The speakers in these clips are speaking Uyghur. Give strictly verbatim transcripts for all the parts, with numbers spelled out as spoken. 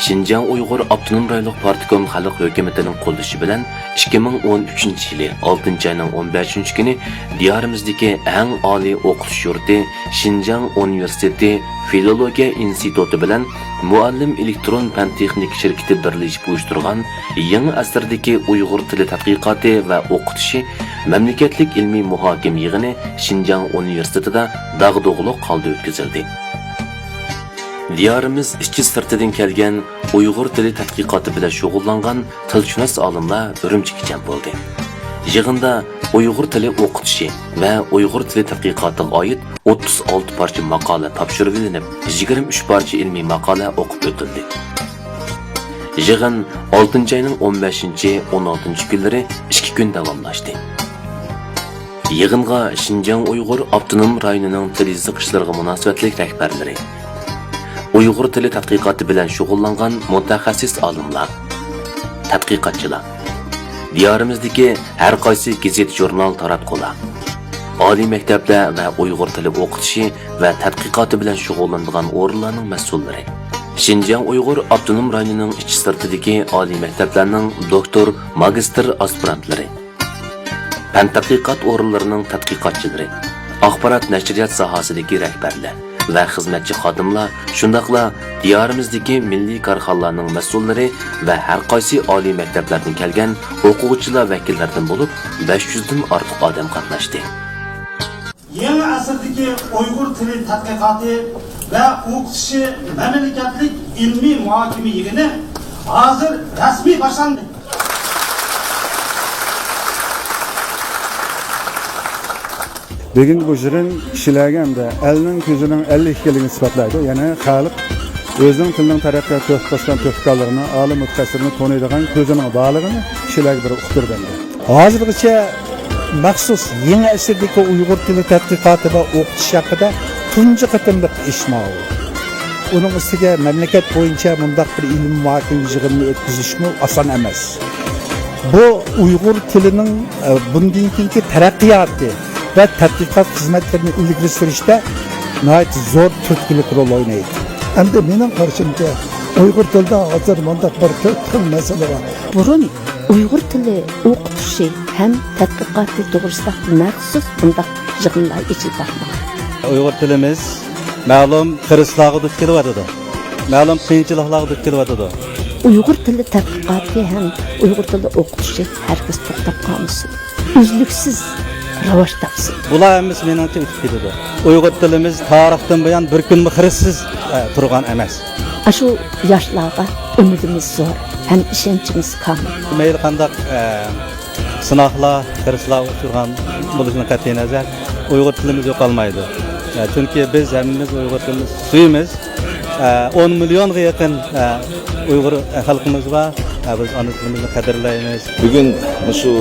شىنجاڭ ئۇيغۇر ئاپتونوم رايونلۇق پارتكوم خەلق ھۆكۈمىتىنىڭ قوللىشى بىلەن ئىككى مىڭ ئون ئۈچىنچى يىلى ئالتىنچى ئاينىڭ ئون بەشىنچى كۈنى دىيارىمىزدىكى ئەڭ ئالىي ئوقۇتۇش يۇرتى شىنجاڭ ئۇنىۋېرسىتېتى فىلولوگىيە ئىنستىتۇتى بىلەن مۇئەللىم ئېلېكترون پەن تېخنىكا شىركىتى بىرلىشىپ ئۇيۇشتۇرغان يېڭى ئەسىردىكى ئۇيغۇر تىلى تەتقىقاتى ۋە ئوقۇتۇشى مەملىكەتلىك ئىلمىي مۇھاكىمە يىغىنى شىنجاڭ ئۇنىۋېرسىتېتىدا داغدۇغىلىق ھالدا ئۆتكۈزۈلدى. دىيارىمىز ئىچى سىرتىدىن كەلگەن ئۇيغۇر تىلى تەتقىقاتى بىلەن شۇغۇللانغان تىلشۇناس ئالىملار ئۈرۈمچىگە جەم بولدى. يىغىندا ئۇيغۇر تىلى ئوقۇتۇشى ۋە ئۇيغۇر تىلى تەتقىقاتىغا ئائىت ئوتتۇز ئالتە پارچە ماقالە تاپشۇرۇۋېلىنىپ، يىگىرمە ئۈچ پارچە ئىلمىي ماقالە ئوقۇپ ئۆتۈلدى. يىغىن ئالتىنچى ئاينىڭ ئون بەشىنچى، ئون ئالتىنچى كۈنلىرى ئىككى كۈن داۋاملاشتى. يىغىنغا شىنجاڭ ئۇيغۇر ئاپتونوم رايونىنىڭ تىل يېزىق ئىشلىرىغا مۇناسىۋەتلىك رەھبەرلىرى، ئۇيغۇر تىلى تەتقىقاتى بىلەن شۇغۇللانغان مۇتەخەسسىس ئالىملار، تەتقىقاتچىلار، دىيارىمىزدىكى ھەر قايسى گېزىت-ژۇرنال تاراتقۇلار، ئالىي مەكتەپلەر ۋە ئۇيغۇر تىلى ئوقۇتۇشى ۋە تەتقىقاتى بىلەن شۇغۇللىنىدىغان ئورۇنلارنىڭ مەسئۇللىرى، شىنجاڭ ئۇيغۇر ئاپتونوم رايونىنىڭ ئىچى سىرتىدىكى ئالىي مەكتەپلەرنىڭ دوكتور، ماگىستىر ئاسپىرانتلىرى، پەن تەتقىقات ئورۇنلىرىنىڭ تەتقىقاتچىلىرى، ئاخبارات نەشرىيات ساھەسىدىكى رەھبەرلەر ۋە خىزمەتچى خادىملار، شۇنداقلا دىيارىمىزدىكى مىللىي كارخانىلارنىڭ مەسئۇللىرى ۋە ھەر قايسى ئالىي مەكتەپلەردىن كەلگەن ئوقۇغۇچىلار ۋەكىللەردىن بولۇپ، بەش يۈزدىن ئارتۇق ئادەم قاتناشتى. يېڭى ئەسىردىكى ئۇيغۇر تىلى تەتقىقاتى ۋە ئوقۇتۇشى مەملىكەتلىك ئىلمىي مۇھاكىمە يىغىنى ھازىر رەسمىي باشلاندى. بۈگۈنكى بۇ يىغىن كىشىلەرگە ھەمدە ئەلنىڭ كۆزىنىڭ ئەللىك ئىكەنلىكىنى ئىسپاتلايدۇ. يەنى خەلق ئۆزىنىڭ تىلىنىڭ تەرەققىياتىغا تۆھپە قوشقان تۆھپىكارلىرىنى، ئالىم مۇتەخەسسىسلىرىنى تونۇيدىغان، كۆزىنىڭ بارلىقىنى كىشىلەرگە بىر ئۇقتۇرۇپ بەردى. ھازىرغىچە مەخسۇس يېڭى ئەسىردىكى ئۇيغۇر تىلى تەتقىقاتى ۋە ئوقۇتۇش ھەققىدە تۇنجى قېتىملىق ئىش ماۋۇ. ئۇنىڭ ئۈستىگە مەملىكەت بويىچە مۇنداق بىر ئىلمىي مۇھاكىمە يىغىنىنى ئۆتكۈزۈشمۇ ئاسان ئەمەس. بۇ ئۇيغۇر تىلىنىڭ، ئە، بۇندىن كېيىنكى تەرەققىياتى ۋە تەتقىقات خىزمەتلىرىنى ئىلگىرى سۈرۈشتە ناھايىتى زور تۈرتكىلىك رول ئوينايدۇ. ئەمدى مېنىڭ قارىشىمچە، ئۇيغۇر تىلىدا ھازىر مۇنداق بىر تۆت خىل مەسىلە بار. بۇرۇن ئۇيغۇر تىلى ئوقۇتۇشى ھەم تەتقىقاتى توغرىسىدا مەخسۇس بۇنداق يىغىنلار ئېچىلىپ باقمىغان. ئۇيغۇر تىلىمىز مەلۇم خىرىسلارغا دۇچ كېلىۋاتىدۇ. مەلۇم قىيىنچىلىقلارغا دۇچ كېلىۋاتىدۇ. ئۇيغۇر تىلى تەتقىقاتى ھەم ئۇيغۇر تىلى ئوقۇتۇشى ھەرگىز توختاپ قالمىسۇن. ئۈزلۈكسىز راۋاج تاپسۇن. بۇلار ھەممىسى مېنىڭچە ئۆتۈپ كېتىدۇ. ئۇيغۇر تىلىمىز تارىختىن بۇيان بىر كۈنمۇ خىرىسسىز، ئە، تۇرغان ئەمەس. ئاشۇ ياشلارغا ئۈمىدىمىز زور ھەم ئىشەنچىمىز كامىل. مەيلى قانداق، ئە، سىناقلار، خىرىسلار ئۇچرىغان بولۇشىدىن قەتئىينەزەر، ئۇيغۇر تىلىمىز يوقالمايدۇ. ئە، چۈنكى بىز ھەممىمىز ئۇيغۇر تىلىمىزنى سۆيىمىز. ئە، ئون مىليونغا يېقىن، ئە، ئۇيغۇر خەلقىمىز بار. ئە، بىز ئانا تىلىمىزنى قەدىرلەيمىز. بۈگۈن مۇشۇ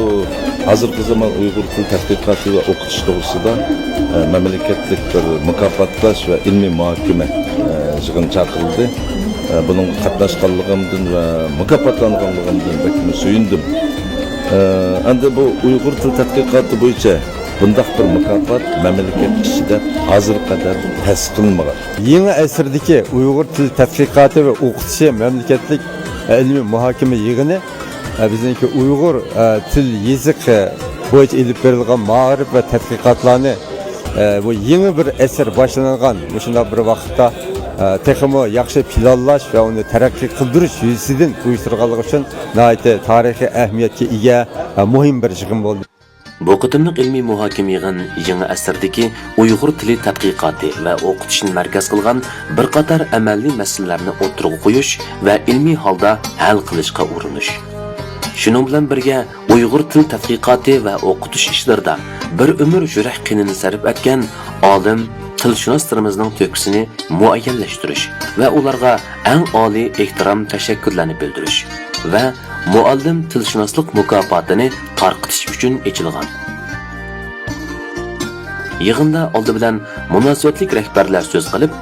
ھازىرقى زامان ئۇيغۇر تىل تەتقىقاتى ۋە ئوقۇتۇش توغرىسىدا، ئە، مەملىكەتلىك بىر مۇكاپاتلاش ۋە ئىلمىي مۇھاكىمە، ئە، يىغىنى چاقىرىلدى. ئە، بۇنىڭغا قاتناشقانلىقىمدىن ۋە مۇكاپاتلانغانلىقىمدىن بەكمۇ سۆيۈندۈم. ئە، ئەمدى بۇ ئۇيغۇر تىل تەتقىقاتى بويىچە بۇنداق بىر مۇكاپات مەملىكەت ئىچىدە ھازىرغا قەدەر تەسىس قىلىنمىغان. يېڭى ئەسىردىكى ئۇيغۇر تىل تەتقىقاتى ۋە ئوقۇتۇشى مەملىكەتلىك ئىلمىي مۇھاكىمە يىغىنى، ئە، بىزنىڭكى ئۇيغۇر، ئە، تىل يېزىقى بويىچە ئېلىپ بېرىلغان مائارىپ ۋە تەتقىقاتلارنى، ئە، بۇ يېڭى بىر ئەسىر باشلىنىدىغان مۇشۇنداق بىر ۋاقىتتا، ئە، تېخىمۇ ياخشى پىلانلاش ۋە ئۇنى تەرەققىي قىلدۇرۇش يۈزىسىدىن ئۇيۇشتۇرغانلىقى ئۈچۈن ناھايىتى تارىخىي ئەھمىيەتكە ئىگە، ئە، مۇھىم بىر يىغىن بولدى. بۇ قېتىملىق ئىلمىي مۇھاكىمە يىغىن يېڭى ئەسىردىكى ئۇيغۇر تىلى تەتقىقاتى ۋە ئوقۇتۇشنى مەركەز قىلغان بىر قاتار ئەمەلىي مەسىلىلەرنى ئوتتۇرىغا قويۇش ۋە ئىلمىي ھالدا ھەل قىلىشقا ئۇرۇنۇش. شۇنىڭ بىلەن بىرگە، ئۇيغۇر تىل تەتقىقاتى ۋە ئوقۇتۇش ئىشلىرىدا بىر ئۆمۈر يۈرەك قېنىنى سەرپ ئەتكەن ئالىم، تىلشۇناسلىرىمىزنىڭ تۆھپىسىنى مۇئەييەنلەشتۈرۈش ۋە ئۇلارغا ئەڭ ئالىي ئېھتىرام، تەشەككۈرلەرنى بىلدۈرۈش ۋە مۇئەللىم تىلشۇناسلىق مۇكاپاتىنى تارقىتىش ئۈچۈن ئېچىلغان. يىغىندا ئالدى بىلەن مۇناسىۋەتلىك رەھبەرلەر سۆز قىلىپ،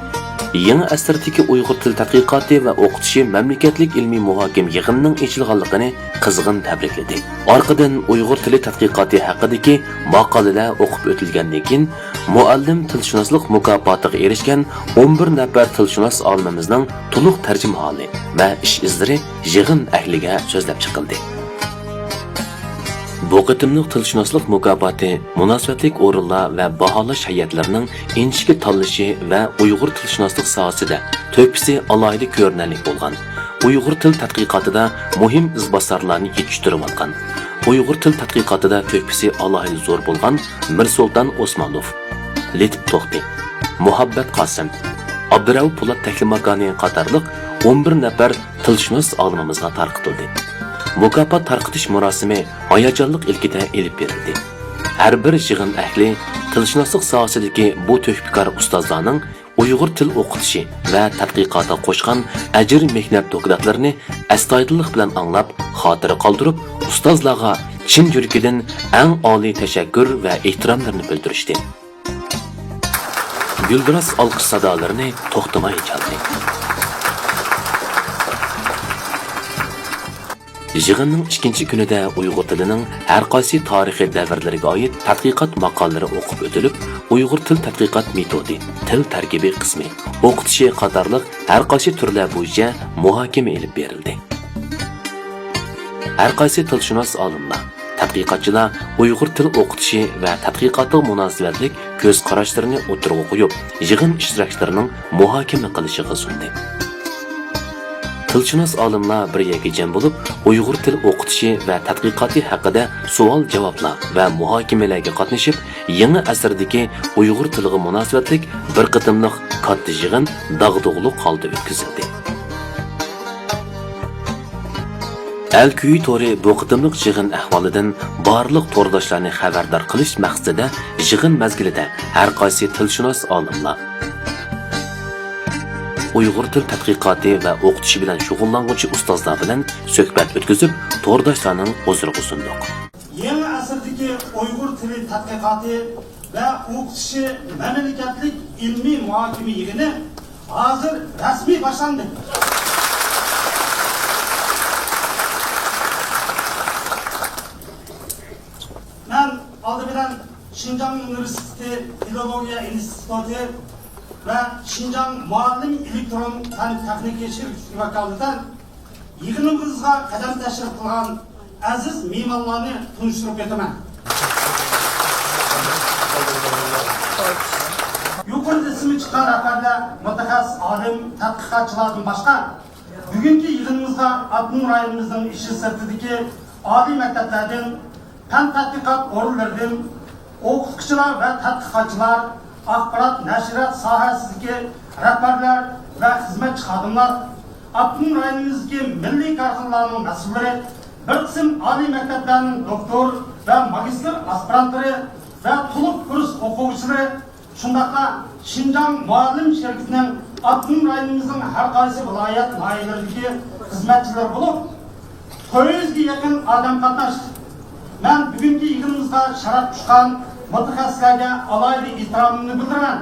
يېڭى ئەسىردىكى ئۇيغۇر تىل تەتقىقاتى ۋە ئوقۇتۇشى مەملىكەتلىك ئىلمىي مۇھاكىمە يىغىنىنىڭ ئېچىلغانلىقىنى قىزغىن تەبرىكلىدى. ئارقىدىن ئۇيغۇر تىلى تەتقىقاتى ھەققىدىكى ماقالىلەر ئوقۇپ ئۆتۈلگەندىن كېيىن، مۇئەللىم تىلشۇناسلىق مۇكاپاتىغا ئېرىشكەن ئون بىر نەپەر تىلشۇناس ئالىمىمىزنىڭ تولۇق تەرجىمىھالى ۋە ئىش ئىزلىرى يىغىن ئەھلىگە سۆزلەپ چىقىلدى. بۇ قېتىملىق تىلشۇناسلىق مۇكاپاتى مۇناسىۋەتلىك ئورۇنلار ۋە باھالاش ھەيئەتلىرىنىڭ ئىنچىكە تاللىشى ۋە ئۇيغۇر تىلشۇناسلىق ساھەسىدە تۆھپىسى ئالاھىدە كۆرۈنەرلىك بولغان، ئۇيغۇر تىل تەتقىقاتىدا مۇھىم ئىزباسارلارنى يېتىشتۈرۈۋاتقان، ئۇيغۇر تىل تەتقىقاتىدا تۆھپىسى ئالاھىدە زور بولغان مىرسۇلتان ئوسمانوف، لېتىپ توختى، مۇھەببەت قاسىم، ئابدۇرەئۇپ پولات تەكلىماكانى قاتارلىق ئون بىر نەپەر تىلشۇناس ئالىمىمىزغا تارقىتىلدى. مۇكاپات تارقىتىش مۇراسىمى ھاياجانلىق ئىلكىدە ئېلىپ بېرىلدى. ھەر بىر يىغىن ئەھلى تىلشۇناسلىق ساھەسىدىكى بۇ تۆھپىكار ئۇستازلارنىڭ ئۇيغۇر تىل ئوقۇتۇشى ۋە تەتقىقاتىغا قوشقان ئەجىر-مېھنەت دوكلاتلىرىنى ئەستايىدىللىق بىلەن ئاڭلاپ، خاتىرە قالدۇرۇپ، ئۇستازلارغا چىن يۈرىكىدىن ئەڭ ئالىي تەشەككۈر ۋە ئېھتىراملىرىنى بىلدۈرۈشتى. گۈلدۈراس ئالقىش سادالىرىنى توختىماي چالدى. يىغىننىڭ ئىككىنچى كۈنىدە ئۇيغۇر تىلىنىڭ ھەر قايسى تارىخىي دەۋرلىرىگە ئائىت تەتقىقات ماقالىلىرى ئوقۇپ ئۆتۈلۈپ، ئۇيغۇر تىل تەتقىقات مېتودى، تىل تەركىبى قىسمى، ئوقۇتۇشى قاتارلىق ھەر قايسى تۈرلەر بويىچە مۇھاكىمە ئېلىپ بېرىلدى. ھەر قايسى تىلشۇناس ئالىملار، تەتقىقاتچىلار ئۇيغۇر تىل ئوقۇتۇشى ۋە تەتقىقاتىغا مۇناسىۋەتلىك كۆز قاراشلىرىنى ئوتتۇرىغا قويۇپ، يىغىن ئىشتىراكچىلىرىنىڭ مۇھاكىمە قىلىشىغا سۇندى. تىلشۇناس ئالىملار بىر يەرگە جەم بولۇپ، ئۇيغۇر تىل ئوقۇتۇشى ۋە تەتقىقاتى ھەققىدە سوئال-جاۋابلار ۋە مۇھاكىمىلەرگە قاتنىشىپ، يېڭى ئەسىردىكى ئۇيغۇر تىلىغا مۇناسىۋەتلىك بىر قېتىملىق كاتتا يىغىن داغدۇغىلىق ھالدا ئۆتكۈزۈلدى. ئەل كۈيى تورى بۇ قېتىملىق يىغىن ئەھۋالىدىن بارلىق تورداشلارنى خەۋەردار قىلىش مەقسىتىدە يىغىن مەزگىلىدە ھەر قايسى تىلشۇناس ئالىملار، ئۇيغۇر تىل تەتقىقاتى ۋە ئوقۇتۇشى بىلەن شۇغۇللانغۇچى ئۇستازلار بىلەن سۆھبەت ئۆتكۈزۈپ، تورداشلارنىڭ ھۇزۇرىغا سۇندۇق. يېڭى ئەسىردىكى ئۇيغۇر تىلى تەتقىقاتى ۋە ئوقۇتۇشى مەملىكەتلىك ئىلمىي مۇھاكىمە يىغىنى ھازىر رەسمىي باشلاندى. مەن ئالدى بىلەن شىنجاڭ ئۇنىۋېرسىتېتى فىلولوگىيە ئىنستىتۇتى ۋە شىنجاڭ مۇئەللىم ئېلېكترون پەن تېخنىكا شىركىتى ۋاكالىتەن يىغىنىمىزغا قەدەم تەشرىپ قىلغان ئەزىز مېھمانلارنى تونۇشتۇرۇپ ئۆتىمەن. يۇقىرىدا ئىسمى چىققان رەھبەرلەر، مۇتەخەسسىس ئالىم، تەتقىقاتچىلاردىن باشقا، بۈگۈنكى يىغىنىمىزغا ئاپتونوم رايونىمىزنىڭ ئىچى سىرتىدىكى ئالىي مەكتەپلەردىن، پەن تەتقىقات ئورۇنلىرىدىن، ئوقۇتقۇچىلار ۋە تەتقىقاتچىلار، ئاخبارات، نەشرىيات ساھەسىدىكى رەھبەرلەر ۋە خىزمەتچى خادىملار، ئاپتونوم رايونىمىزدىكى مىللىي كارخانىلارنىڭ مەسئۇللىرى، بىر قىسىم ئالىي مەكتەپلەرنىڭ دوكتور ۋە ماگىستىر ئاسپىرانتلىرى ۋە تولۇق كۇرس ئوقۇغۇچىلىرى، شۇنداقلا شىنجاڭ مۇئەللىم شىركىتىنىڭ ئاپتونوم رايونىمىزنىڭ ھەر قايسى ۋىلايەت، ناھىيەلىرىدىكى خىزمەتچىلىرى بولۇپ، توققۇز يۈزگە يېقىن ئادەم قاتناشتى. مەن بۈگۈنكى يىغىنىمىزغا شەرەپ قوشقان مۇتەخەسسىسلەرگە ئالاھىدە ئېھتىرامىمنى بىلدۈرىمەن.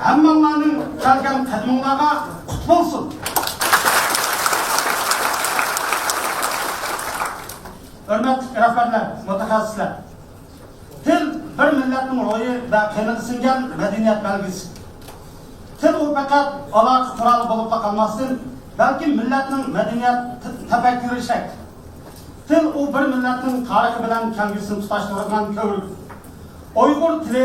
ھەممىڭلارنىڭ كەلگەن قەدىمىڭلارغا قۇت بولسۇن! ھۆرمەتلىك رەھبەرلەر، مۇتەخەسسىسلەر! تىل بىر مىللەتنىڭ روھى ۋە قېنىغا سىڭگەن مەدەنىيەت بەلگىسى. تىل ئۇ پەقەت ئالاقە قورالى بولۇپلا قالماستىن، بەلكى مىللەتنىڭ مەدەنىيەت ت-، تەپەككۇرى شەكلى. تىل ئۇ بىر مىللەتنىڭ تارىخى بىلەن كەلگۈسىنى تۇتاشتۇرىدىغان كۆۋرۈك. ئۇيغۇر تىلى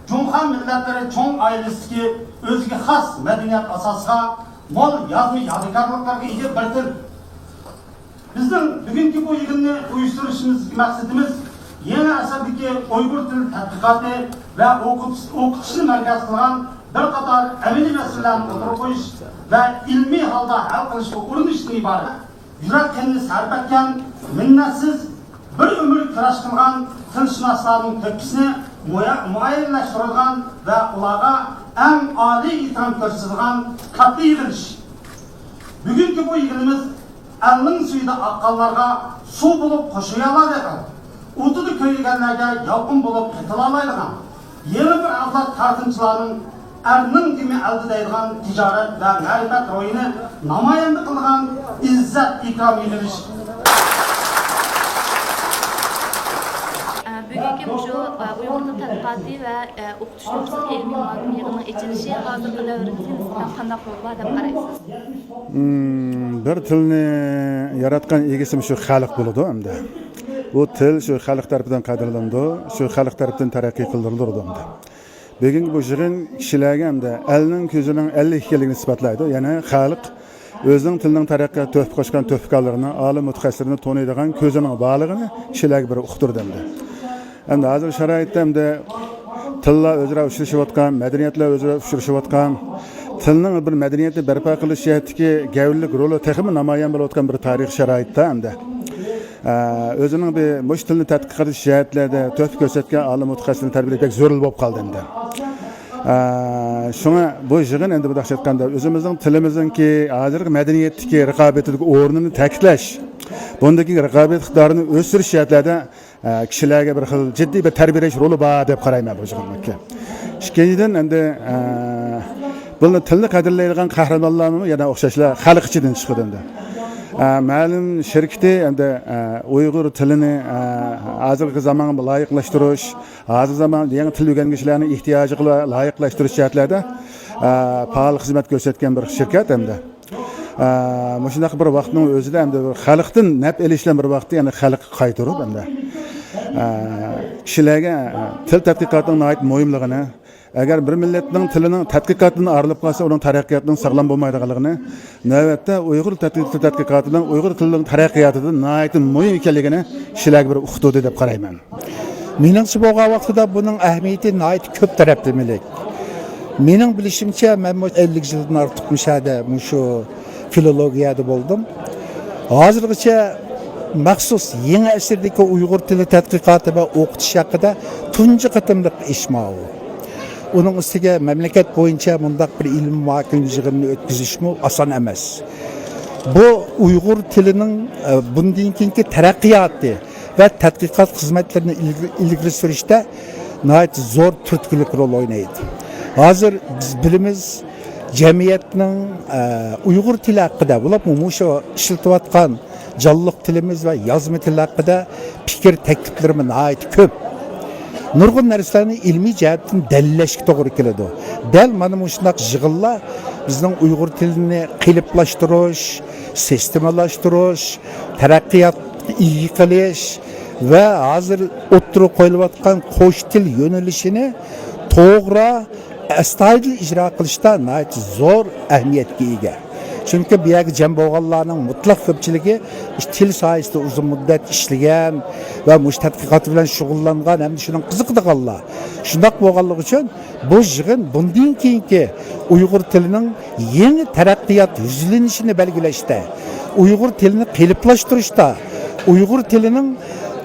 جۇڭخۇا مىللەتلىرى چوڭ ئائىلىسىدىكى ئۆزىگە خاس مەدەنىيەت ئاساسىغا مول يازما يادىكارلىقلارغا ئىگە بىر تىل. بىزنىڭ بۈگۈنكى بۇ يىغىننى ئۇيۇشتۇرۇشىمىزدىكى مەقسىتىمىز يېڭى ئەسىردىكى ئۇيغۇر تىلى تەتقىقاتى ۋە ئوقۇتۇش-، ئوقۇتۇشنى مەركەز قىلغان بىر قاتار ئەمەلىي مەسىلىلەرنى ئوتتۇرىغا قويۇش ۋە ئىلمىي ھالدا ھەل قىلىشقا ئۇرۇنۇشتىن ئىبارەت. يۈرەك قېنىنى سەرپ ئەتكەن، مىننەتسىز، بىر ئۆمۈر كۈرەش قىلغان تىلشۇناسلارنىڭ تۆھپىسىنى مۇئە-، مۇئەييەنلەشتۈرىدىغان ۋە ئۇلارغا ئەڭ ئالىي ئېھتىرام كۆرسىتىدىغان كاتتا يىغىلىش. بۈگۈنكى بۇ يىغىنىمىز ئەلنىڭ سۈيىدە ئاققانلارغا سۇ بولۇپ قوشۇلالايدىغان، ئوتىدا كۆيگەنلەرگە يالقۇن بولۇپ قېتىلالايدىغان، يېڭى بىر ئەۋلاد تارىخچىلارنىڭ ئەرنىڭ دېمى ئەلدە دەيدىغان تىجارەت ۋە مەرىپەت روھىنى نامايەندە قىلىدىغان ئىززەت-ئىكرام يېيىلىش. بۈگۈنكى مۇشۇ ئۇيغۇر تىل تەتقىقاتى ۋە ئوقۇتۇش توغرىسىدىكى ئىلمىي مۇھاكىمە يىغىنىنىڭ ئېچىلىشى ھازىرقى دەۋردىكى نىسبەتەن قانداق رولى بار دەپ قارايسىز؟ مم، بىر تىلنى ياراتقان ئىگىسى شۇ خەلق بولىدۇ ئەمدى. بۇ تىل شۇ خەلق تەرىپىدىن قەدىرلىنىدۇ، شۇ خەلق تەرىپىدىن تەرەققىي قىلدۇرۇلىدۇ ئەمدى. بۈگۈنكى بۇ يىغىن كىشىلەرگە ئەمدى ئەلنىڭ كۆزىنىڭ ئەللىك ئىكەنلىكىنى ئىسپاتلايدۇ. يەنى خەلق ئۆزىنىڭ تىلىنىڭ تەرەققىياتىغا تۆھپە قوشقان تۆھپىكارلىرىنى، ئالىم مۇتەخەسسىسلىرىنى تونۇيدىغان كۆزىنىڭ بارلىقىنى كىشىلەرگە بىر ئۇقتۇردى ئەمدى. ئەمدى ھازىرقى شارائىتتا ئەمدى تىللار ئۆزئارا ئۇچرىشىۋاتقان، مەدەنىيەتلەر ئۆزئارا ئۇچرىشىۋاتقان، تىلنىڭ بىر مەدەنىيەتنى بەرپا قىلىش جەھەتتىكى گەۋدىلىك رولى تېخىمۇ نامايان بولۇۋاتقان بىر تارىخىي شارائىتتا ئەمدى، ئە، ئۆزىنىڭ بىر مۇشۇ تىلنى تەتقىق قىلىش جەھەتلەردە تۆھپە كۆرسەتكەن ئالىم مۇتەخەسسىسلەرنى تەربىيەلەش بەك زۆرۈر بولۇپ قالدى ئەمدى. ئە، شۇڭا بۇ يىغىن ئەمدى بۇنداق ئېيتقاندا ئۆزىمىزنىڭ تىلىمىزنىڭكى ھازىرقى مەدەنىيەتتىكى رىقابىتىدىكى ئورنىنى تەكىتلەش، بۇندىن كېيىنكى رىقابەت ئىقتىدارىنى ئۆستۈرۈش جەھەتلەردە ئە، كىشىلەرگە بىر خىل جىددىي بىر تەربىيەلەش رولى بار دەپ قارايمەن بۇ يىغىننىڭكى. ئىككىنچىدىن، ئەمدى، ئە، بۇنى تىلنى قەدىرلەيدىغان قەھرىمانلارمۇ يەنە ئوخشاشلا خەلق ئىچىدىن چىقىدۇ ئەمدى. ئە، مەلۇم شىركىتى ئەمدى، ئە، ئۇيغۇر تىلىنى، ئە، ھازىرقى زامانغا لايىقلاشتۇرۇش، ھازىر زامان يېڭى تىل ئۆگەنگۈچىلەرنىڭ ئېھتىياجىغا لايىقلاشتۇرۇش جەھەتلەردە، ئە، پائال خىزمەت كۆرسەتكەن بىر شىركەت ئەمدى. ئە، مۇشۇنداق بىر ۋاقىتنىڭ ئۆزىدە ئەمدى بىر خەلقتىن نەپ ئېلىش بىلەن بىر ۋاقىتتا يەنە خەلققە قايتۇرۇپ ئەمدى، ئە، كىشىلەرگە، ئە، تىل تەتقىقاتىنىڭ ناھايىتى مۇھىملىقىنى، ئەگەر بىر مىللەتنىڭ تىلىنىڭ تەتقىقاتىدىن ئايرىلىپ قالسا، ئۇنىڭ تەرەققىياتىنىڭ ساغلام بولمايدىغانلىقىنى، نۆۋەتتە ئۇيغۇر تەتقىقاتى، تىل تەتقىقاتىنىڭ ئۇيغۇر تىلىنىڭ تەرەققىياتىدا ناھايىتى مۇھىم ئىكەنلىكىنى كىشىلەرگە بىر ئۇقتۇردى دەپ قارايمەن. مېنىڭچە بولغان ۋاقتىدا بۇنىڭ ئەھمىيىتى ناھايىتى كۆپ تەرەپلىمىلىك. مېنىڭ بىلىشىمچە، مەن مۇ-، ئەللىك يىلدىن ئارتۇق مۇشۇ يەردە، مۇشۇ فىلولوگىيەدە بولدۇم. ھازىرغىچە مەخسۇس يېڭى ئەسىردىكى ئۇيغۇر تىلى تەتقىقاتى ۋە ئوقۇتۇش ھەققىدە تۇنجى قېتىملىق ئىش ماۋۇ. ئۇنىڭ ئۈستىگە مەملىكەت بويىچە مۇنداق بىر ئىلمىي مۇھاكىمە يىغىنىنى ئۆتكۈزۈشمۇ ئاسان ئەمەس. بۇ ئۇيغۇر تىلىنىڭ، ئە، بۇندىن كېيىنكى تەرەققىياتى ۋە تەتقىقات خىزمەتلىرىنى ئىلگىرى، ئىلگىرى سۈرۈشتە ناھايىتى زور تۈرتكىلىك رول ئوينايدۇ. ھازىر بىز بىلىمىز، جەمئىيەتنىڭ، ئە، ئۇيغۇر تىلى ھەققىدە، بولۇپمۇ مۇشۇ ئىشلىتىۋاتقان جانلىق تىلىمىز ۋە يازما تىل ھەققىدە پىكىر تەكلىپلىرىمۇ ناھايىتى كۆپ. نۇرغۇن نەرسىلەرنى ئىلمىي جەھەتتىن دەلىللەشكە توغرا كېلىدۇ. دەل مانا مۇشۇنداق يىغىنلار بىزنىڭ ئۇيغۇر تىلىنى قېلىپلاشتۇرۇش، سىستېمىلاشتۇرۇش، تەرەققىياتقا ئىگە قىلىش ۋە ھازىر ئوتتۇرىغا قويۇلۇۋاتقان قوش تىل يۆنىلىشىنى توغرا، ئەستايىدىل ئىجرا قىلىشتا ناھايىتى زور ئەھمىيەتكە ئىگە. چۈنكى بۇ يەرگە جەم بولغانلارنىڭ مۇتلەق كۆپچىلىكى مۇشۇ تىل ساھەسىدە ئۇزۇن مۇددەت ئىشلىگەن ۋە مۇشۇ تەتقىقات بىلەن شۇغۇللانغان ھەمدە شۇنىڭغا قىزىقىدىغانلار. شۇنداق بولغانلىقى ئۈچۈن بۇ يىغىن بۇندىن كېيىنكى ئۇيغۇر تىلىنىڭ يېڭى تەرەققىيات يۈزلىنىشىنى بەلگىلەشتە، ئۇيغۇر تىلىنى قېلىپلاشتۇرۇشتا، ئۇيغۇر تىلىنىڭ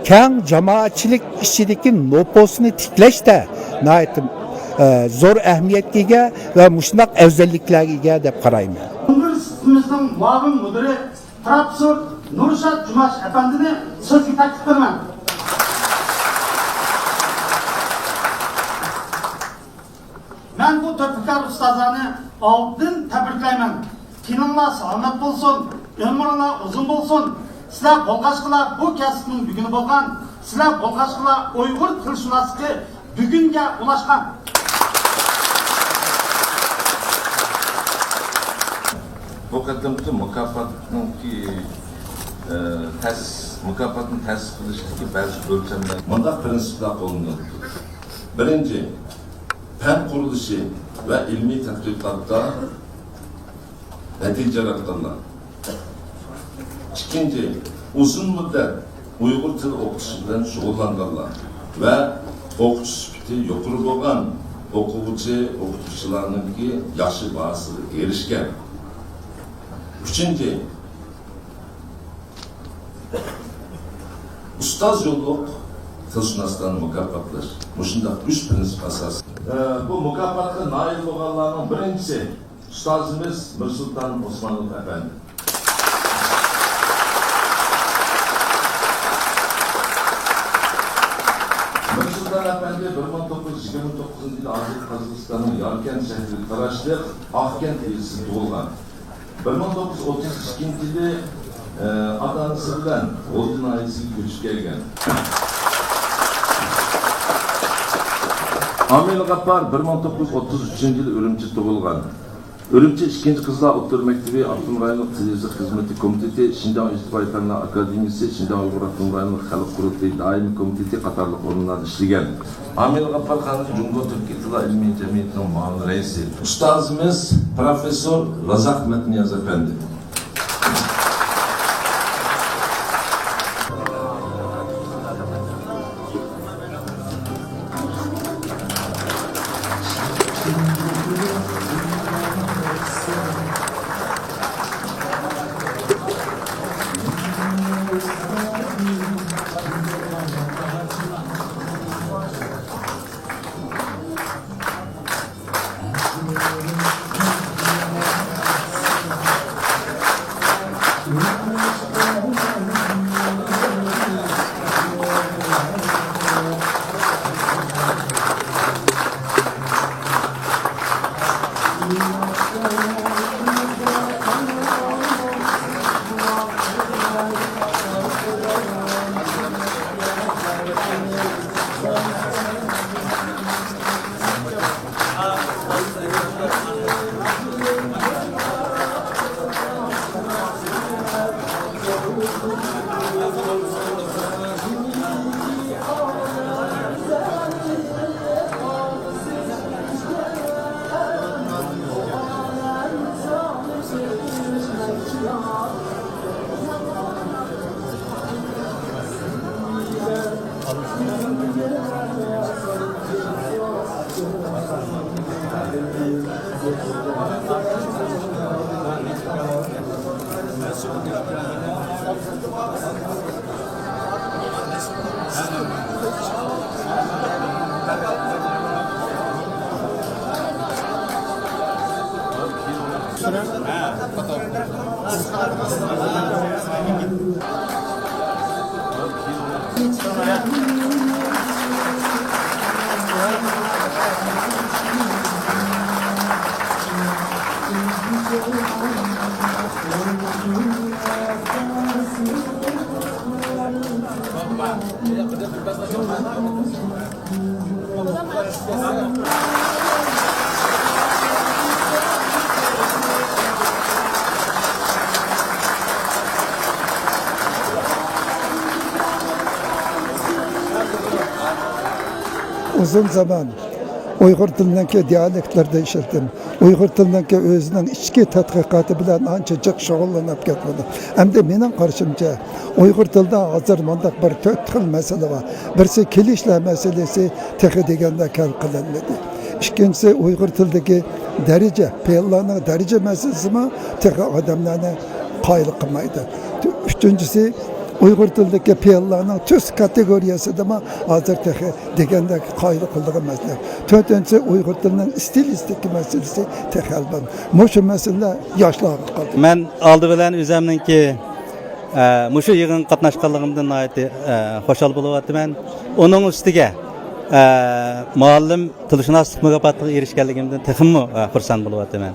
كەڭ جامائەتچىلىك ئىچىدىكى نوپۇسىنى تىكلەشتە ناھايىتى، ئە، زور ئەھمىيەتكە ئىگە ۋە مۇشۇنداق ئەۋزەللىكلەرگە ئىگە دەپ قارايمەن. ئۇنىۋېرسىتېتىمىزنىڭ مۇئاۋىن مۇدىرى پروفېسسور نۇرشات جۇماش ئەپەندىنى سۆزگە تەكلىپ قىلىمەن. مەن بۇ تۆھپىكار ئۇستازلارنى ئالدىن تەبرىكلەيمەن. تېنىڭلار سالامەت بولسۇن، ئۆمرۈڭلار ئۇزۇن بولسۇن. سىلەر بولغاچقىلا بۇ كەسىپنىڭ بۈگۈنى بولغان، سىلەر بولغاچقىلا ئۇيغۇر تىلشۇناسلىقى بۈگۈنگە ئۇلاشقان. بۇ قېتىمقى مۇكاپاتنىڭكى، ئە، تەسىس، مۇكاپاتنى تەسىس قىلىشتىكى بەزى ئۆلچەملەر مۇنداق پىرىنسىپلار قوللىنىلىدۇ. بىرىنچى، پەن قۇرۇلۇشى ۋە ئىلمىي تەتقىقاتتا نەتىجە ياراتقانلار. ئىككىنچى، ئۇزۇن مۇددەت ئۇيغۇر تىلى ئوقۇتۇشى بىلەن شۇغۇللانغانلار ۋە ئوقۇتۇش سۈپىتى يۇقىرى بولغان ئوقۇغۇچى، ئوقۇتقۇچىلارنىڭكى ياخشى باھاسىغا ئېرىشكەن. ئۈچىنچى، ئۇستاز يوللۇق تىلشۇناسلارنى مۇكاپاتلاش. مۇشۇنداق ئۈچ پىرىنسىپ ئاساسىي. ئە، بۇ مۇكاپاتقا نائىل بولغانلارنىڭ بىرىنچىسى ئۇستازىمىز مىرسۇلتان ئوسمانوف ئەپەندى. مىرسۇلتان ئەپەندى بىر مىڭ توققۇز يۈز يىگىرمە توققۇزىنچى ئىككىنچى يىلى ھازىر قازاقىستاننىڭ ياركەنت شەھىرىگە تاراشلىق ئاقكەنت يېزىسىدا تۇغۇلغان. بىر مىڭ توققۇز يۈز ئوتتۇز ئىككىنچى يىلى، ئە، ئاتا-ئانىسى بىلەن غۇلجا ناھىيەسىگە كۆچۈپ كەلگەن. ئامىل غاپپار بىر مىڭ توققۇز يۈز ئوتتۇز ئۈچىنچى يىلى ئۈرۈمچىدە تۇغۇلغان. ئۈرۈمچى ئىككىنچى قىزلار ئوتتۇرا مەكتىپى، ئاپتونوم رايونلۇق تىل يېزىق خىزمىتى كومىتېتى، شىنجاڭ ئىجتىمائىي پەنلەر ئاكادېمىيىسى، شىنجاڭ ئۇيغۇر ئاپتونوم رايونلۇق خەلق قۇرۇلتىيى دائىمىي كومىتېتى قاتارلىق ئورۇنلاردا ئىشلىگەن. ئامىل غاپپار خانىم جۇڭگو تۈركىي تىللار ئىلمىي جەمئىيىتىنىڭ مۇئاۋىن رەئىسى. ئۇستازىمىز پروفېسسور رازاق مەتنىياز ئەپەندى. ئۇزۇن زامان ئۇيغۇر تىلىنىڭكى دىئالېكتلىرىدا ئىشلىدىم. ئۇيغۇر تىلىنىڭكى ئۆزىنىڭ ئىچكى تەتقىقاتى بىلەن ئانچە جىق شۇغۇللىنىپ كەتمىدى. ئەمدى مېنىڭ قارىشىمچە، ئۇيغۇر تىلىدا ھازىر مۇنداق بىر تۆت خىل مەسىلە بار. بىرسى، كىلىشلار مەسىلىسى تېخى دېگەندەك ھەل قىلىنمىدى. ئىككىنچىسى، ئۇيغۇر تىلىدىكى دەرىجە، پېئىللارنىڭ دەرىجە مەسىلىسىمۇ تېخى ئادەملەرنى قايىل قىلمايدۇ. ئۈچىنچىسى، ئۇيغۇر تىلىدىكى پېئىللارنىڭ تۈس كاتېگورىيەسىدىمۇ ھازىر تېخى دېگەندەك قايىل قىلىدىغان مەسىلە. تۆتىنچىسى، ئۇيغۇر تىلىنىڭ ئىستىلىستىكا مەسىلىسى تېخى ھەل بولمىدى. مۇشۇ مەسىلىلەر ياشلارغا قالدى. مەن ئالدى بىلەن ئۆزەمنىڭكى، ئە، مۇشۇ يىغىنغا قاتناشقانلىقىمدىن ناھايىتى، ئە، خۇشال بولۇۋاتىمەن. ئۇنىڭ ئۈستىگە، ئە، مۇئەللىم تىلشۇناسلىق مۇكاپاتىغا ئېرىشكەنلىكىمدىن تېخىمۇ، ئە، خۇرسەن بولۇۋاتىمەن.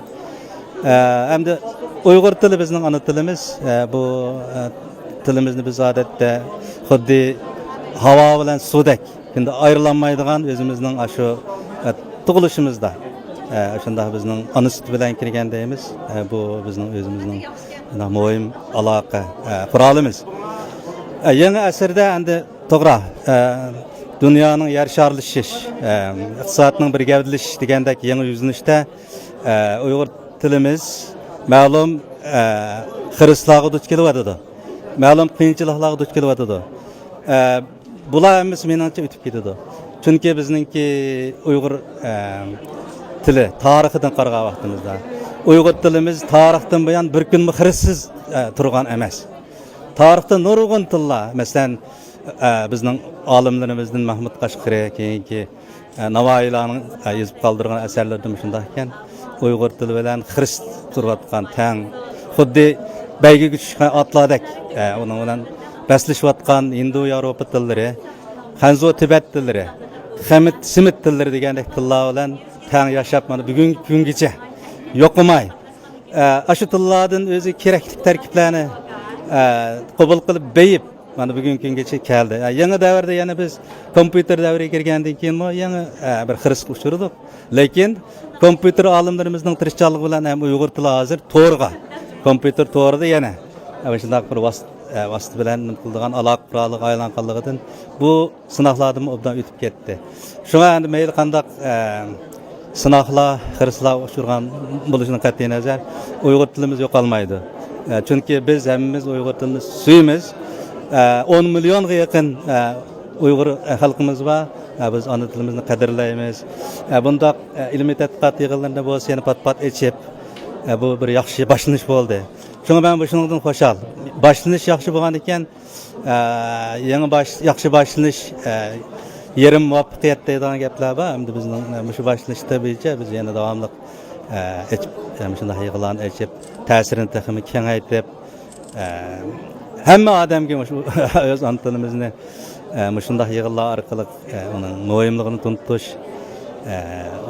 ئە، ئەمدى ئۇيغۇر تىلى بىزنىڭ ئانا تىلىمىز. ئە، بۇ، ئە، تىلىمىزنى بىز ئادەتتە خۇددى ھاۋا بىلەن سۇدەك كۈندە ئايرىلالمايدىغان ئۆزىمىزنىڭ ئاشۇ، ئە، تۇغۇلۇشىمىزدا، ئە، شۇنداق بىزنىڭ ئانا سۈتى بىلەن كىرگەن دەيمىز. ئە، بۇ بىزنىڭ ئۆزىمىزنىڭ مۇھىم ئالاقە، ئە، قورالىمىز. ئە، يېڭى ئەسىردە ئەمدى توغرا، ئە، دۇنيانىڭ يەر شارلىشىش، ئە، ئىقتىسادنىڭ بىر گەۋدىلىشىش دېگەندەك يېڭى يۈزلىنىشتە، ئە، ئۇيغۇر تىلىمىز مەلۇم، ئە، خىرىسلارغا دۇچ كېلىۋاتىدۇ. مەلۇم قىيىنچىلىقلارغا دۇچ كېلىۋاتىدۇ. ئە، بۇلار ھەممىسى مېنىڭچە ئۆتۈپ كېتىدۇ. چۈنكى بىزنىڭكى ئۇيغۇر، ئە، تىلى تارىخىدىن قارىغان ۋاقتىمىزدا، ئۇيغۇر تىلىمىز تارىختىن بۇيان بىر كۈنمۇ خىرىسسىز، ئە، تۇرغان ئەمەس. تارىختا نۇرغۇن تىللار، مەسىلەن، ئە، بىزنىڭ ئالىملىرىمىزدىن مەھمۇد قەشقىرى، كېيىنكى، ئە، ناۋايىلارنىڭ، ئە، يېزىپ قالدۇرغان ئەسەرلىرىدىمۇ شۇنداق ئىكەن. ئۇيغۇر تىلى بىلەن خىرىس تۇرۇۋاتقان تەڭ، خۇددى بەيگىگە چۈشكەن ئاتلاردەك، ئە، ئۇنىڭ بىلەن بەسلىشىۋاتقان ھىندۇ ياۋروپا تىللىرى، خەنزۇ تىبەت تىللىرى، خەمىت، سېمىت تىللىرى دېگەندەك تىللار بىلەن تەڭ ياشاپ، مانا بۈگۈنكى كۈنگىچە يوقىماي، ئە، ئاشۇ تىللاردىن ئۆزى كېرەكلىك تەركىبلەرنى، ئە، قوبۇل قىلىپ بېيىپ، مانا بۈگۈنكى كۈنگىچە كەلدى. ئە، يېڭى دەۋردە يەنە بىز كومپيۇتېر دەۋرىگە كىرگەندىن كېيىنمۇ يېڭى، ئە، بىر خىرىسقا ئۇچرىدۇق. لېكىن كومپيۇتېر ئالىملىرىمىزنىڭ تىرىشچانلىقى بىلەن ھەم ئۇيغۇر تىلى ھازىر تورغا، كومپيۇتېر تورىدا يەنە، ئە، مۇشۇنداق بىر ۋاسىتە، ئە، ۋاسىتە بىلەن نېمە قىلىدىغان، ئالاقە قورالىغا ئايلانغانلىقىدىن بۇ سىناقلاردىنمۇ ئوبدان ئۆتۈپ كەتتى. شۇڭا ئەمدى مەيلى قانداق، ئە، سىناقلار، خىرىسلار ئۇچرىغان بولۇشىدىن قەتئىينەزەر، ئۇيغۇر تىلىمىز يوقالمايدۇ. ئە، چۈنكى بىز ھەممىمىز ئۇيغۇر تىلىنى سۆيىمىز. ئە، ئون مىليونغا يېقىن، ئە، ئۇيغۇر، ئە، خەلقىمىز بار. ئە، بىز ئانا تىلىمىزنى قەدىرلەيمىز. ئە، بۇنداق، ئە، ئىلمىي تەتقىقات يىغىنلىرىنى بولسا يەنە پات-پات ئېچىپ، ئە، بۇ بىر ياخشى باشلىنىش بولدى. شۇڭا مەن بۇ شۇنىڭدىن خۇشال. باشلىنىش ياخشى بولغان ئىكەن، ئە، يېڭى باش-، ياخشى باشلىنىش، ئە، يېرىم مۇۋەپپەقىيەت دەيدىغان گەپلەر بار. ئەمدى بىزنىڭ، ئە، مۇشۇ باشلىنىشتا بويىچە بىز يەنە داۋاملىق، ئە، ئېچىپ، ئە، مۇشۇنداق يىغىنلارنى ئېچىپ، تەسىرىنى تېخىمۇ كېڭەيتىپ، ئە، ھەممە ئادەمگە مۇشۇ ئۆز ئانا تىلىمىزنى، ئە، مۇشۇنداق يىغىنلار ئارقىلىق، ئە، ئۇنىڭ مۇھىملىقىنى تونۇتۇش، ئە،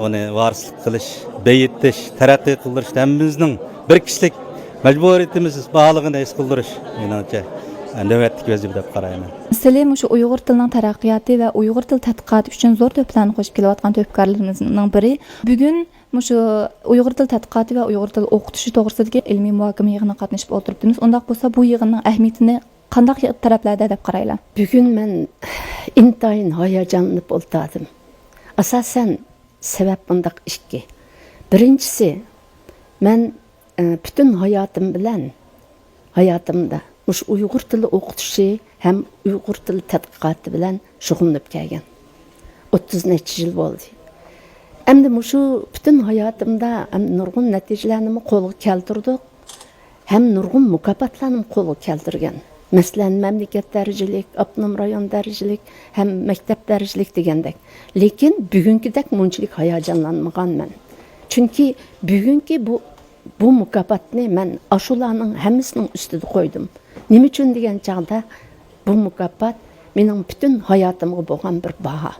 ئۇنى ۋارىسلىق قىلىش، بېيىتىش، تەرەققىي قىلدۇرۇشتا ھەممىمىزنىڭ بىر كىشىلىك مەجبۇرىيىتىمىز بارلىقىنى ھېس قىلدۇرۇش، مېنىڭچە، نۆۋەتتىكى ۋەزىپە دەپ قارايمەن. مەسىلەن، مۇشۇ ئۇيغۇر تىلىنىڭ تەرەققىياتى ۋە ئۇيغۇر تىل تەتقىقاتى ئۈچۈن زور تۆھپىلەرنى قوشۇپ كېلىۋاتقان تۆھپىكارلىرىمىزنىڭ بىرى. بۈگۈن مۇشۇ ئۇيغۇر تىل تەتقىقاتى ۋە ئۇيغۇر تىل ئوقۇتۇشى توغرىسىدىكى ئىلمىي مۇھاكىمە يىغىنىغا قاتنىشىپ ئولتۇرۇپتىمىز. ئۇنداق بولسا، بۇ يىغىننىڭ ئەھمىيىتىنى قانداق تەرەپلەردە دەپ قارايلا؟ بۈگۈن مەن ئىنتايىن ھاياجانلىنىپ ئولتۇردۇم. ئاساسەن، سەۋەب مۇنداق ئىككى. بىرىنچىسى، مەن، ئە، پۈتۈن ھاياتىم بىلەن، ھاياتىمدا مۇشۇ ئۇيغۇر تىلى ئوقۇتۇشى ھەم ئۇيغۇر تىلى تەتقىقاتى بىلەن شۇغۇللىنىپ كەلگەن. ئوتتۇز نەچچە يىل بولدى. ئەمدى مۇشۇ پۈتۈن ھاياتىمدا ھەم نۇرغۇن نەتىجىلەرنىمۇ قولغا كەلتۈردۇق. ھەم نۇرغۇن مۇكاپاتلارنىمۇ قولغا كەلتۈرگەن. مەسىلەن، مەملىكەت دەرىجىلىك، ئاپتونوم رايون دەرىجىلىك ھەم مەكتەپ دەرىجىلىك دېگەندەك. لېكىن بۈگۈنكىدەك مۇنچىلىك ھاياجانلانمىغان مەن. چۈنكى بۈگۈنكى بۇ، بۇ مۇكاپاتنى مەن ئاشۇلارنىڭ ھەممىسىنىڭ ئۈستىدە قويدۇم. نېمە ئۈچۈن دېگەن چاغدا، بۇ مۇكاپات مېنىڭ پۈتۈن ھاياتىمغا بولغان بىر باھا.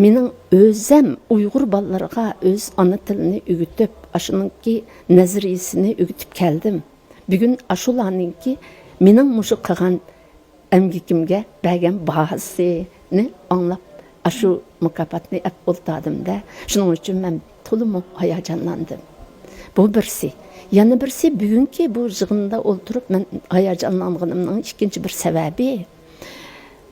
مېنىڭ ئۆزەم ئۇيغۇر بالىلىرىغا ئۆز ئانا تىلىنى ئۆگىتىپ، ئاشۇنىڭكى نەزەرىيىسىنى ئۆگىتىپ كەلدىم. بۈگۈن ئاشۇلارنىڭكى مېنىڭ مۇشۇ قىلغان ئەمگىكىمگە بەرگەن باھاسىنى ئاڭلاپ، ئاشۇ مۇكاپاتنى ئەپ ئولتۇردۇم-دە، شۇنىڭ ئۈچۈن مەن تولىمۇ ھاياجانلاندىم. بۇ بىرسى. يەنە بىرسى، بۈگۈنكى بۇ يىغىندا ئولتۇرۇپ مەن ھاياجانلانغىنىمنىڭ ئىككىنچى بىر سەۋەبى،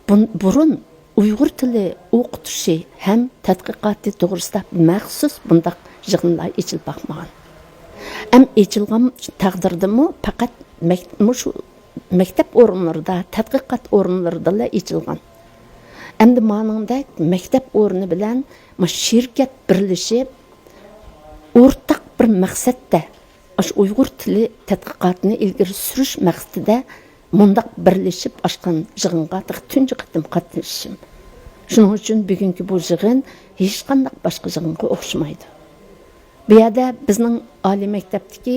بۇن-، بۇرۇن ئۇيغۇر تىلى ئوقۇتۇشى ھەم تەتقىقاتى توغرىسىدا مەخسۇس بۇنداق يىغىنلار ئېچىلىپ باقمىغان. ھەم ئېچىلغان تەقدىردىمۇ پەقەت مەك-، مۇشۇ مەكتەپ ئورۇنلىرىدا، تەتقىقات ئورۇنلىرىدىلا ئېچىلغان. ئەمدى مانىڭدەك مەكتەپ ئورنى بىلەن مۇشۇ شىركەت بىرلىشىپ، ئورتاق بىر مەقسەتتە، ئاشۇ ئۇيغۇر تىلى تەتقىقاتىنى ئىلگىرى سۈرۈش مەقسىتىدە مۇنداق بىرلىشىپ ئاچقان يىغىنغا تېخى تۇنجى قېتىم قاتنىشىشىم. شۇنىڭ ئۈچۈن بۈگۈنكى بۇ يىغىن ھېچقانداق باشقا يىغىنغا ئوخشىمايدۇ. بۇ يەردە بىزنىڭ ئالىي مەكتەپتىكى،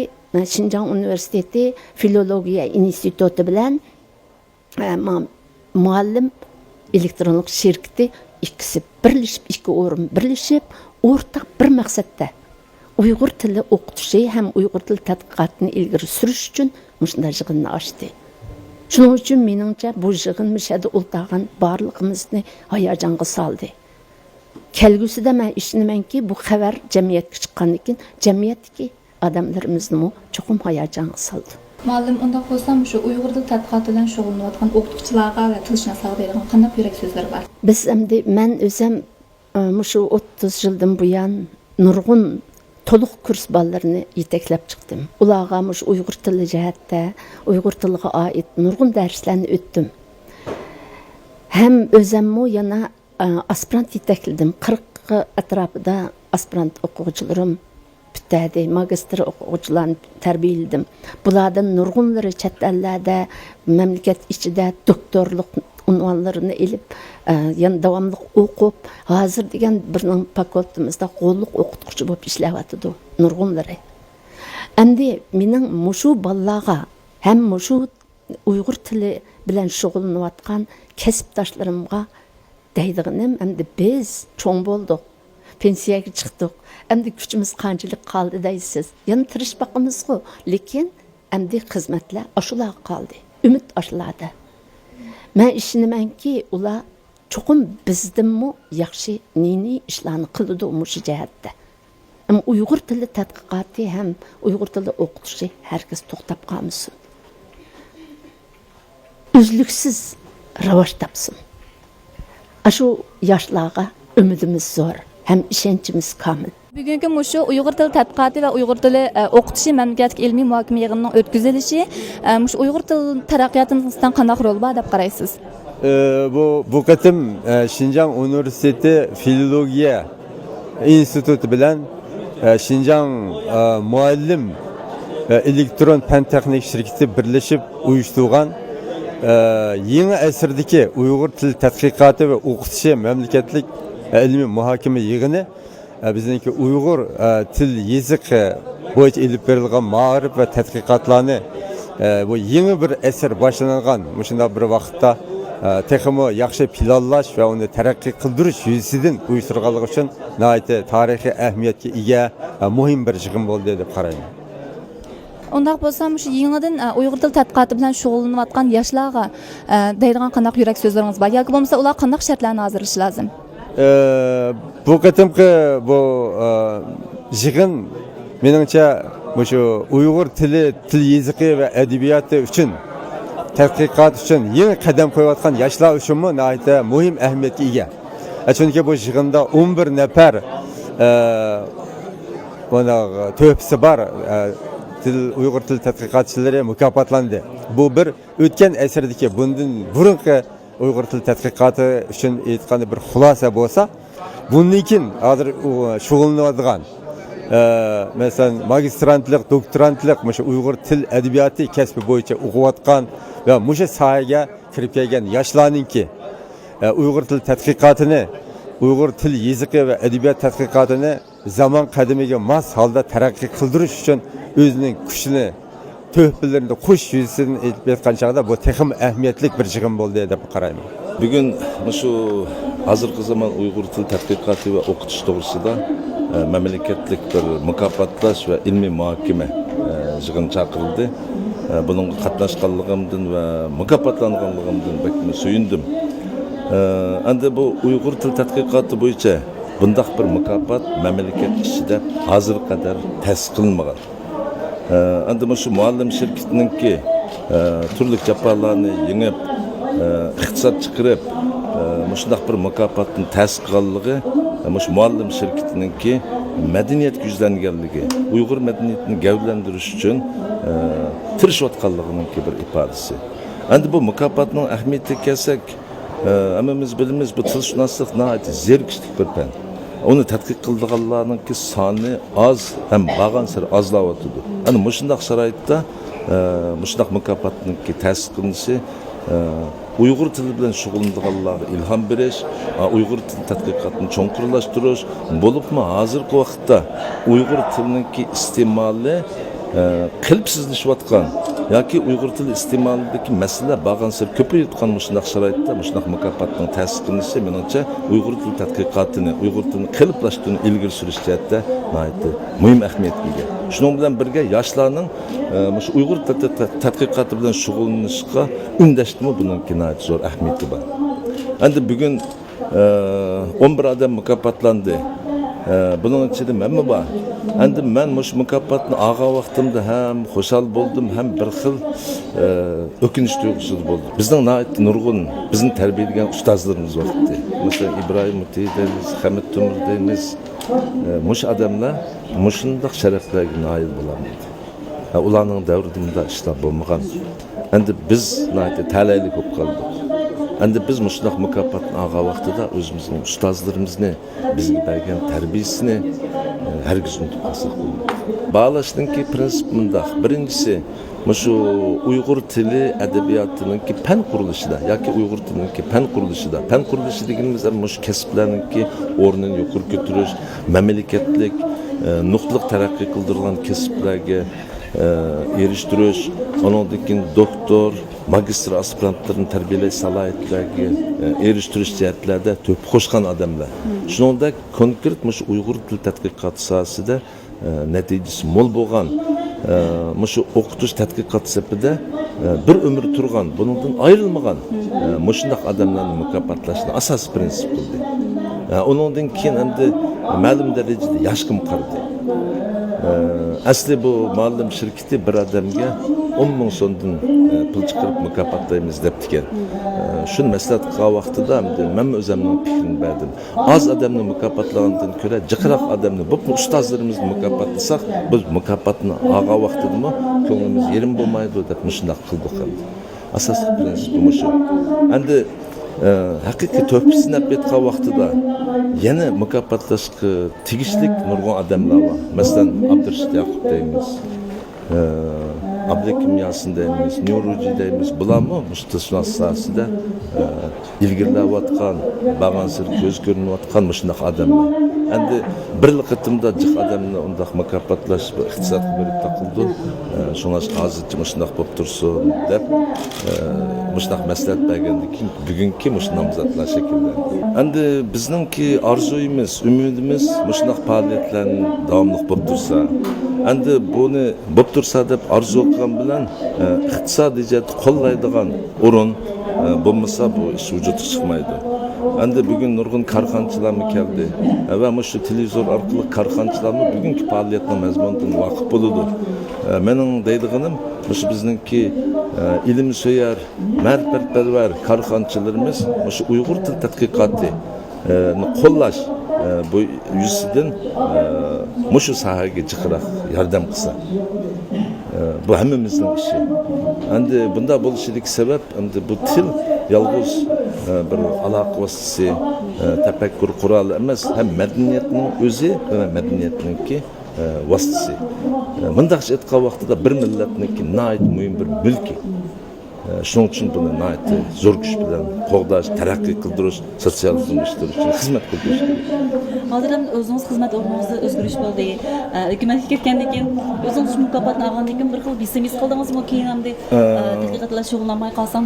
شىنجاڭ ئۇنىۋېرسىتېتى فىلولوگىيە ئىنستىتۇتى بىلەن ئە، ما-، مۇئەللىم ئېلېكترونلۇق شىركىتى ئىككىسى بىرلىشىپ، ئىككى ئورۇن بىرلىشىپ، ئورتاق بىر مەقسەتتە ئۇيغۇر تىلى ئوقۇتۇشى ھەم ئۇيغۇر تىلى تەتقىقاتىنى ئىلگىرى سۈرۈش ئۈچۈن مۇشۇنداق يىغىننى ئاچتى. شۇنىڭ ئۈچۈن مېنىڭچە بۇ يىغىن مۇشۇ يەردە ئولتۇرغان بارلىقىمىزنى ھاياجانغا سالدى. كەلگۈسىدە مەن ئىشىنىمەنكى، بۇ خەۋەر جەمئىيەتكە چىققاندىن كېيىن، جەمئىيەتتىكى ئادەملىرىمىزنىمۇ چوقۇم ھاياجانغا سالىدۇ. مۇئەللىم، ئۇنداق بولسا مۇشۇ ئۇيغۇر تىل تەتقىقاتى بىلەن شۇغۇللىنىۋاتقان ئوقۇتقۇچىلارغا ۋە تىلشۇناسلارغا دەيدىغان قانداق يۈرەك سۆزلىرى بار؟ بىز ئەمدى، مەن ئۆزۈم، ئە، مۇشۇ ئوتتۇز يىلدىن بۇيان نۇرغۇن تولۇق كۇرس بالىلىرىنى يېتەكلەپ چىقتىم. ئۇلارغا مۇشۇ ئۇيغۇر تىلى جەھەتتە، ئۇيغۇر تىلىغا ئائىت نۇرغۇن دەرسلەرنى ئۆتتۈم. ھەم ئۆزەممۇ يەنە ئە، ئاسپىرانت يېتەكلىدىم. قىرىق ئەتراپىدا ئاسپىرانت ئوقۇغۇچىلىرىم پۈتتەردى، ماگىستىر ئوقۇغۇچىلارنى تەربىيەلىدىم. بۇلاردىن نۇرغۇنلىرى چەت ئەللەردە مەملىكەت ئىچىدە دوكتورلۇق ئۇنۋانلىرىنى ئېلىپ، ئە، يەنە داۋاملىق ئوقۇپ، ھازىر دېگەن بىزنىڭ فاكۇلتېتىمىزدا غوللۇق ئوقۇتقۇچى بولۇپ ئىشلەۋاتىدۇ نۇرغۇنلىرى. ئەمدى مېنىڭ مۇشۇ بالىلارغا ھەم مۇشۇ ئۇيغۇر تىلى بىلەن شۇغۇللىنىۋاتقان كەسىپداشلىرىمغا دەيدىغىنىم، ئەمدى بىز چوڭ بولدۇق، پېنسىيەگە چىقتۇق، ئەمدى كۈچىمىز قانچىلىك قالدى دەيسىز. يەنە تىرىشىپ باقىمىزغۇ، لېكىن ئەمدى خىزمەتلەر ئاشۇلارغا قالدى. ئۈمىد ئاشۇلاردا. مەن ئىشىنىمەنكى، ئۇلار چوقۇم بىزدىنمۇ ياخشى نى-نى ئىشلارنى قىلىدۇ مۇشۇ جەھەتتە. ئەمما ئۇيغۇر تىلى تەتقىقاتى ھەم ئۇيغۇر تىلى ئوقۇتۇشى ھەرگىز توختاپ قالمىسۇن. ئۈزلۈكسىز راۋاج تاپسۇن. ئاشۇ ياشلارغا ئۈمىدىمىز زور ھەم ئىشەنچىمىز كامىل. بۈگۈنكى مۇشۇ ئۇيغۇر تىلى تەتقىقاتى ۋە ئۇيغۇر تىلى، ئە، ئوقۇتۇشى مەملىكەتلىك ئىلمىي مۇھاكىمە يىغىنىنىڭ ئۆتكۈزۈلۈشى، ئە، مۇشۇ ئۇيغۇر تىل تەرەققىياتىدا نىسبەتەن قانداق رول بار دەپ قارايسىز؟ ئە، بۇ، بۇ قېتىم، ئە، شىنجاڭ ئۇنىۋېرسىتېتى فىلولوگىيە ئىنستىتۇتى بىلەن، ئە، شىنجاڭ، ئە، مۇئەللىم، ئە، ئېلېكترون پەن تېخنىك شىركىتى بىرلىشىپ ئۇيۇشتۇرغان، ئە، يېڭى ئەسىردىكى ئۇيغۇر تىل تەتقىقاتى ۋە ئوقۇتۇشى مەملىكەتلىك، ئە، ئىلمىي مۇھاكىمە يىغىنى، ئە، بىزنىڭكى ئۇيغۇر، ئە، تىل يېزىقى بويىچە ئېلىپ بېرىلغان مائارىپ ۋە تەتقىقاتلارنى، ئە، بۇ يېڭى بىر ئەسىر باشلانغان مۇشۇنداق بىر ۋاقىتتا، ئە، تېخىمۇ ياخشى پىلانلاش ۋە ئۇنى تەرەققىي قىلدۇرۇش يۈزىسىدىن ئۇيۇشتۇرغانلىقى ئۈچۈن ناھايىتى تارىخىي ئەھمىيەتكە ئىگە، ئە، مۇھىم بىر يىغىن بولدى دەپ قارايمەن. ئۇنداق بولسا، مۇشۇ يېڭىدىن، ئە، ئۇيغۇر تىل تەتقىقاتى بىلەن شۇغۇللىنىۋاتقان ياشلارغا، ئە، دەيدىغان قانداق يۈرەك سۆزلىرىڭىز بار؟ ياكى بولمىسا ئۇلار قانداق شەرتلەرنى ھازىرلىشى لازىم؟ ئە، بۇ قېتىمقى بۇ، ئە، يىغىن، مېنىڭچە، مۇشۇ ئۇيغۇر تىلى، تىل يېزىقى ۋە ئەدەبىياتى ئۈچۈن، تەتقىقات ئۈچۈن يېڭى قەدەم قويۇۋاتقان ياشلار ئۈچۈنمۇ ناھايىتى مۇھىم ئەھمىيەتكە ئىگە. ئە، چۈنكى بۇ يىغىندا ئون بىر نەپەر، ئە، بۇنىڭ تۆھپىسى بار، ئە، تىل، ئۇيغۇر تىل تەتقىقاتچىلىرى مۇكاپاتلاندى. بۇ بىر ئۆتكەن ئەسىردىكى، بۇندىن بۇرۇنقى ئۇيغۇر تىل تەتقىقاتى ئۈچۈن ئېيتقاندا بىر خۇلاسە بولسا، بۇندىن كېيىن ھازىر ئۇ شۇغۇللىنىۋاتىدىغان، ئە، مەسىلەن، ماگىسترانتلىق، دوكتورانتلىق، مۇشۇ ئۇيغۇر تىل ئەدەبىياتى كەسپى بويىچە ئوقۇۋاتقان ۋە مۇشۇ ساھەگە كىرىپ كەلگەن ياشلارنىڭكى، ئە، ئۇيغۇر تىل تەتقىقاتىنى، ئۇيغۇر تىل يېزىقى ۋە ئەدەبىيات تەتقىقاتىنى زامان قەدىمىگە ماس ھالدا تەرەققىي قىلدۇرۇش ئۈچۈن ئۆزىنىڭ كۈچىنى، تۆھپىلىرىنى قوشۇش يۈزىسىدىن ئېلىپ ئېيتقان چاغدا، بۇ تېخىمۇ ئەھمىيەتلىك بىر يىغىن بولدى دەپ قارايمەن. بۈگۈن مۇشۇ ھازىرقى زامان ئۇيغۇر تىل تەتقىقاتى ۋە ئوقۇتۇش توغرىسىدا، ئە، مەملىكەتلىك بىر مۇكاپاتلاش ۋە ئىلمىي مۇھاكىمە، ئە، يىغىنى چاقىرىلدى. ئە، بۇنىڭغا قاتناشقانلىقىمدىن ۋە مۇكاپاتلانغانلىقىمدىن بەكمۇ سۆيۈندۈم. ئە، ئەمدى بۇ ئۇيغۇر تىل تەتقىقاتى بويىچە بۇنداق بىر مۇكاپات مەملىكەت ئىچىدە ھازىرغا قەدەر تەسىس قىلىنمىغان. ئە، ئەمدى مۇشۇ مۇئەللىم شىركىتىنىڭكى، ئە، تۈرلۈك جاپالارنى يېڭىپ، ئە، ئىقتىساد چىقىرىپ، ئە، مۇشۇنداق بىر مۇكاپاتنى تەسىس قىلغانلىقى، ئە، مۇشۇ مۇئەللىم شىركىتىنىڭكى مەدەنىيەتكە يۈزلەنگەنلىكى، ئۇيغۇر مەدەنىيىتىنى گەۋدىلەندۈرۈش ئۈچۈن، ئە، تىرىشىۋاتقانلىقىنىڭكى بىر ئىپادىسى. ئەمدى بۇ مۇكاپاتنىڭ ئەھمىيىتىگە كەلسەك، ئە، ھەممىمىز بىلىمىز، بۇ تىلشۇناسلىق ناھايىتى زېرىكىشلىك بىر پەن. ئۇنى تەتقىق قىلىدىغانلارنىڭكى سانى ئاز ھەم بارغانسېرى ئازلاۋاتىدۇ. ئەنە مۇشۇنداق شارائىتتا، ئە، مۇشۇنداق مۇكاپاتنىڭكى تەسىس قىلىنىشى، ئە، ئۇيغۇر تىلى بىلەن شۇغۇللىنىدىغانلارغا ئىلھام بېرىش، ئە، ئۇيغۇر تىلى تەتقىقاتىنى چوڭقۇرلاشتۇرۇش، بولۇپمۇ ھازىرقى ۋاقىتتا ئۇيغۇر تىلىنىڭكى ئىستېمالى، ئە، قېلىپسىزلىشىۋاتقان ياكى ئۇيغۇر تىلى ئىستېمالىدىكى مەسىلىلەر بارغانسېرى كۆپىيىۋاتقان مۇشۇنداق شارائىتتا مۇشۇنداق مۇكاپاتنىڭ تەسىس قىلىنىشى، مېنىڭچە، ئۇيغۇر تىلى تەتقىقاتىنى، ئۇيغۇر تىلىنى قېلىپلاشتۇرۇشنى ئىلگىرى سۈرۈش جەھەتتە ناھايىتى مۇھىم ئەھمىيەتكە ئىگە. شۇنىڭ بىلەن بىرگە، ياشلارنىڭ، ئە، مۇشۇ ئۇيغۇر تىل تەت-، تەت-، تەتقىقاتى بىلەن شۇغۇللىنىشقا ئۈندەشتىمۇ بۇنىڭكى ناھايىتى زور ئەھمىيىتى بار. ئەمدى بۈگۈن ئە، ئون بىر ئادەم مۇكاپاتلاندى. ئە، بۇنىڭ ئىچىدە مەنمۇ بار. ئەمدى مەن مۇشۇ مۇكاپاتنى ئالغان ۋاقتىمدا ھەم خۇشال بولدۇم، ھەم بىر خىل، ئە، ئۆكۈنۈش تۇيغۇسىدا بولدۇم. بىزنىڭ ناھايىتى نۇرغۇن بىزنى تەربىيەلىگەن ئۇستازلىرىمىز بار ئىدى. مەسىلەن، ئىبراھىم مۇتى دەيمىز، خەمىت تۆمۈر دەيمىز. ئە، مۇشۇ ئادەملەر مۇشۇنداق شەرەپلەرگە نائىل بولالمىدى. ھە، ئۇلارنىڭ دەۋرىدە مۇنداق ئىشلار بولمىغان. ئەمدى بىز ناھايىتى تەلەيلىك بولۇپ قالدۇق. ئەمدى بىز مۇشۇنداق مۇكاپاتنى ئالغان ۋاقتىدا ئۆزىمىزنىڭ ئۇستازلىرىمىزنى، بىزگە بەرگەن تەربىيەسىنى، ئە، ھەرگىز ئۇنتۇپ قالساق بولمايدۇ. باھالاشنىڭكى پىرىنسىپى مۇنداق. بىرىنچىسى، مۇشۇ ئۇيغۇر تىلى ئەدەبىياتىنىڭكى پەن قۇرۇلۇشىدا ياكى ئۇيغۇر تىلىنىڭكى پەن قۇرۇلۇشىدا، پەن قۇرۇلۇشى دېگىنىمىز مۇشۇ كەسىپلەرنىڭكى ئورنىنى يۇقىرى كۆتۈرۈش، مەملىكەتلىك، ئە، نۇقتىلىق تەرەققىي قىلدۇرۇلغان كەسىپلەرگە، ئېرىشتۈرۈش، ئۇنىڭدىن كېيىن دوكتور، ماگىستر ئاسپىرانتلىرىنى تەربىيەلەش سالاھىيەتلەرگە ئېرىشتۈرۈش جەھەتلەردە تۆھپە قوشقان ئادەملەر. شۇنىڭدەك كونكرېت مۇشۇ ئۇيغۇر تىل تەتقىقاتى ساھەسىدە نەتىجىسى مول بولغان، مۇشۇ ئوقۇتۇش تەتقىقات سېپىدە بىر ئۆمۈر تۇرغان، بۇنىڭدىن ئايرىلمىغان، مۇشۇنداق ئادەملەرنى مۇكاپاتلاشنى ئاساسىي پىرىنسىپ قىلدى. ئۇنىڭدىن كېيىن ئەمدى مەلۇم دەرىجىدە ياشقىمۇ قارىدى. ئەسلى بۇ مۇئەللىم شىركىتى بىر ئادەمگە ئون مىڭ سومدىن پۇل چىقىرىپ مۇكاپاتلايمىز دەپتىكەن. شۇنى مەسلىھەت قىلغان ۋاقتىدا ئەمدى مەنمۇ ئۆزۈمنىڭ پىكرىنى بەردىم. ئاز ئادەمنى مۇكاپاتلىغاندىن كۆرە جىقراق ئادەمنى، بولۇپمۇ ئۇستازلىرىمىزنى مۇكاپاتلىساق، بىز مۇكاپاتنى ئالغان ۋاقتىدىمۇ كۆڭلىمىز يېرىم بولمايدۇ دەپ مۇشۇنداق قىلدۇق ئەمدى. ئاساسلىق پىرىنسىپى مۇشۇ. ئەمدى، ئە، ھەقىقىي تۆھپىسىنى ئېيتقان ۋاقتىدا يەنە مۇكاپاتلاشقا تېگىشلىك نۇرغۇن ئادەملەر بار. مەسىلەن، ئابدۇرېشىت ياقۇپ دەيمىز. ئابلىكىم ياسىن دەيمىز، نيۇرۇجى دەيمىز، بۇلارمۇ مۇشۇ تىلشۇناس ساھەسىدە ئىلگىرىلەۋاتقان، بارغانسېرى كۆز كۆرۈنۈۋاتقان مۇشۇنداق ئادەملەر. ئەمدى بىرلا قېتىمدا جىق ئادەمنى ئۇنداق مۇكاپاتلاش بۇ ئىقتىسادقا بېرىپ تاقىلىدۇ. شۇڭلاشقا ھازىرچە مۇشۇنداق بولۇپ تۇرسۇن دەپ، مۇشۇنداق مەسلىھەت بەرگەندىن كېيىن بۈگۈنكى مۇشۇ نامزاتلار شەكىللەندى. ئەمدى بىزنىڭكى ئارزۇيىمىز، ئۈمىدىمىز مۇشۇنداق پائالىيەتلەرنى داۋاملىق بولۇپ تۇرسا. ئەمدى بۇنى بولۇپ تۇرسا دەپ ئارزۇ قىلغان بىلەن، ئە، ئىقتىسادىي جەھەتتە قوللايدىغان ئورۇن، ئە، بولمىسا بۇ ئىش ۋۇجۇدقا چىقمايدۇ. ئەمدى بۈگۈن نۇرغۇن كارخانىچىلارمۇ كەلدى، ئە، ۋە مۇشۇ تېلېۋىزور ئارقىلىق كارخانىچىلارمۇ بۈگۈنكى پائالىيەتنىڭ مەزمۇنىدىن ۋاقىپ بولىدۇ. ئە، مېنىڭ دەيدىغىنىم مۇشۇ بىزنىڭكى، ئە، ئىلىمسۆيەر، مەرىپەتپەرۋەر كارخانىچىلىرىمىز مۇشۇ ئۇيغۇر تىل تەتقىقاتى، ئە، نى قوللاش، ئە، بۇ يۈزىسىدىن، ئە، مۇشۇ ساھەگە جىقراق ياردەم قىلسا. ئە، بۇ ھەممىمىزنىڭ ئىشى. ئەمدى بۇنداق بولۇشىدىكى سەۋەب، ئەمدى بۇ تىل يالغۇز، ئە، بىر ئالاقە ۋاسىتىسى، ئە، تەپەككۇر قورالى ئەمەس، ھەم مەدەنىيەتنىڭ ئۆزى ۋە مەدەنىيەتنىڭكى، ئە، ۋاسىتىسى. ئە، مۇنداقچە ئېيتقان ۋاقتىدا بىر مىللەتنىڭكى ناھايىتى مۇھىم بىر مۈلكى. شۇنىڭ ئۈچۈن بۇنى ناھايىتى زور كۈچ بىلەن قوغداش، تەرەققىي قىلدۇرۇش، سوتسىيالىزملاشتۇرۇش ئۈچۈن خىزمەت قىلدۇرۇش كېرەك. ھازىر ئەمدى ئۆزىڭىز خىزمەت ئورنىڭىزدا ئۆزگىرىش بولدى. ئە، ھۆكۈمەتكە كەتكەندىن كېيىن ئۆزىڭىز شۇ مۇكاپاتنى ئالغاندىن كېيىن بىر خىل بېسىم ھېس قىلدىڭىزمۇ؟ كېيىن ئەمدى، ئە، ئە، تەتقىقات بىلەن شۇغۇللانماي قالسام.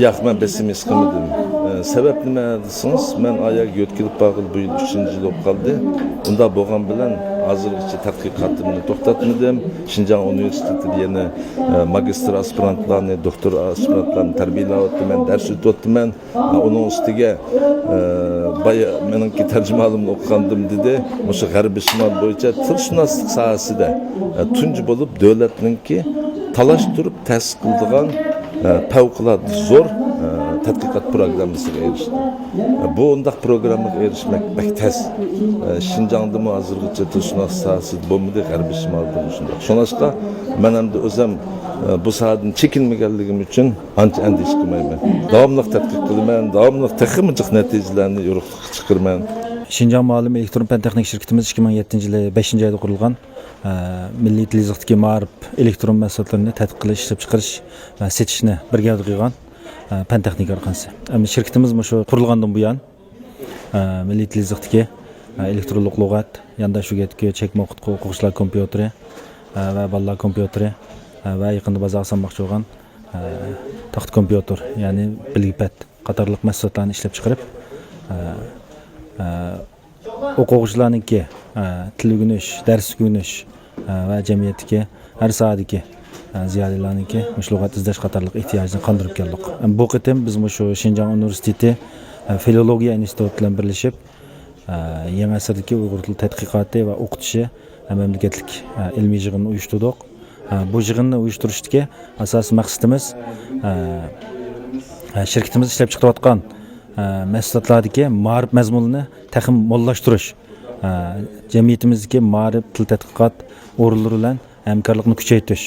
ياق، مەن بېسىم ھېس قىلمىدىم. ئە، سەۋەب نېمە دېسىڭىز، مەن ئاياغ يۆتكىلىپ بارغىلى بۇ يىل ئۈچىنچى يىل بولۇپ قالدى. ئۇنداق بولغان بىلەن ھازىرغىچە تەتقىقاتىمنى توختاتمىدىم. شىنجاڭ ئۇنىۋېرسىتېتىدا يەنە، ئە، ماگىستر ئاسپىرانتلارنى، دوكتور ئاسپىرانتلارنى تەربىيەلەۋاتىمەن، دەرس ئۆتۈۋاتىمەن. ئۇنىڭ ئۈستىگە، ئە، بايا مېنىڭكى تەرجىمىھالىمنى ئوقۇغاندىم دېدى، مۇشۇ غەربىي شىمال بويىچە تىلشۇناسلىق ساھەسىدە، ئە، تۇنجى بولۇپ دۆلەتنىڭكى تالاشتۇرۇپ تەسىس قىلىدىغان، ئە، پەۋقۇلئاددە زور، ئە، تەتقىقات پىروگراممىسىغا ئېرىشتى. ئە، بۇ ئۇنداق پىروگراممىغا ئېرىشمەك بەك تەس. ئە، شىنجاڭدىمۇ ھازىرغىچە تىلشۇناسلىق ساھەسىدە بولمىدى، غەربىي شىمالدىمۇ شۇنداق. شۇڭلاشقا مەن ئەمدى ئۆزۈم، ئە، بۇ ساھەدىن چېكىنمىگەنلىكىم ئۈچۈن ئانچە ئەندىشە قىلمايمەن. داۋاملىق تەتقىق قىلىمەن، داۋاملىق تېخىمۇ جىق نەتىجىلەرنى يورۇقلۇققا چىقىرىمەن. شىنجاڭ مۇئەللىم ئېلېكترون پەن تېخنىكا شىركىتىمىز ئىككى مىڭ يەتتىنچى يىلى بەشىنچى ئايدا قۇرۇلغان، ئە، مىللىي تىل يېزىقتىكى مائارىپ ئېلېكترون مەھسۇلاتلىرىنى تەتقىق قىلىش، ئىشلەپچىقىرىش ۋە سېتىشنى بىر گەۋدە قىلغان، ئە، پەن تېخنىكا كارخانىسى. ئەمدى شىركىتىمىز مۇشۇ قۇرۇلغاندىن بۇيان، ئە، مىللىي تىل يېزىقتىكى، ئە، ئېلېكترونلۇق لۇغەت، يانداش ئۆگەتكۈچ، چەكمە ئوقۇتقۇ، ئوقۇغۇچىلار كومپيۇتېرى، ئە، ۋە بالىلار كومپيۇتېرى، ئە، ۋە يېقىندا بازارغا سالماقچى بولغان، ئە، تاختا كومپيۇتېر، يەنى بىلگىپەد قاتارلىق مەھسۇلاتلارنى ئىشلەپچىقىرىپ، ئە، ئە، ئوقۇغۇچىلارنىڭكى، ئە، تىل ئۆگىنىش، دەرس ئۆگىنىش، ئە، ۋە جەمئىيەتتىكى ھەر ساھەدىكى، ئە، زىيالىيلارنىڭكى مۇشۇ لۇغەت ئىزدەش قاتارلىق ئېھتىياجىنى قاندۇرۇپ كەلدۇق. بۇ قېتىم بىز مۇشۇ شىنجاڭ ئۇنىۋېرسىتېتى، ئە، فىلولوگىيە ئىنستىتۇتى بىلەن بىرلىشىپ، ئە، يېڭى ئەسىردىكى ئۇيغۇر تىل تەتقىقاتى ۋە ئوقۇتۇشى، ئە، مەملىكەتلىك، ئە، ئىلمىي يىغىنىنى ئۇيۇشتۇردۇق. ئە، بۇ يىغىننى ئۇيۇشتۇرۇشتىكى ئاساسىي مەقسىتىمىز، ئە، ئە، شىركىتىمىز ئىشلەپچىقىرىۋاتقان، ئە، مەھسۇلاتلاردىكى مائارىپ مەزمۇنىنى تېخىمۇ موللاشتۇرۇش، ئە، جەمئىيىتىمىزدىكى مائارىپ، تىل تەتقىقات ئورۇنلىرى بىلەن ھەمكارلىقنى كۈچەيتىش.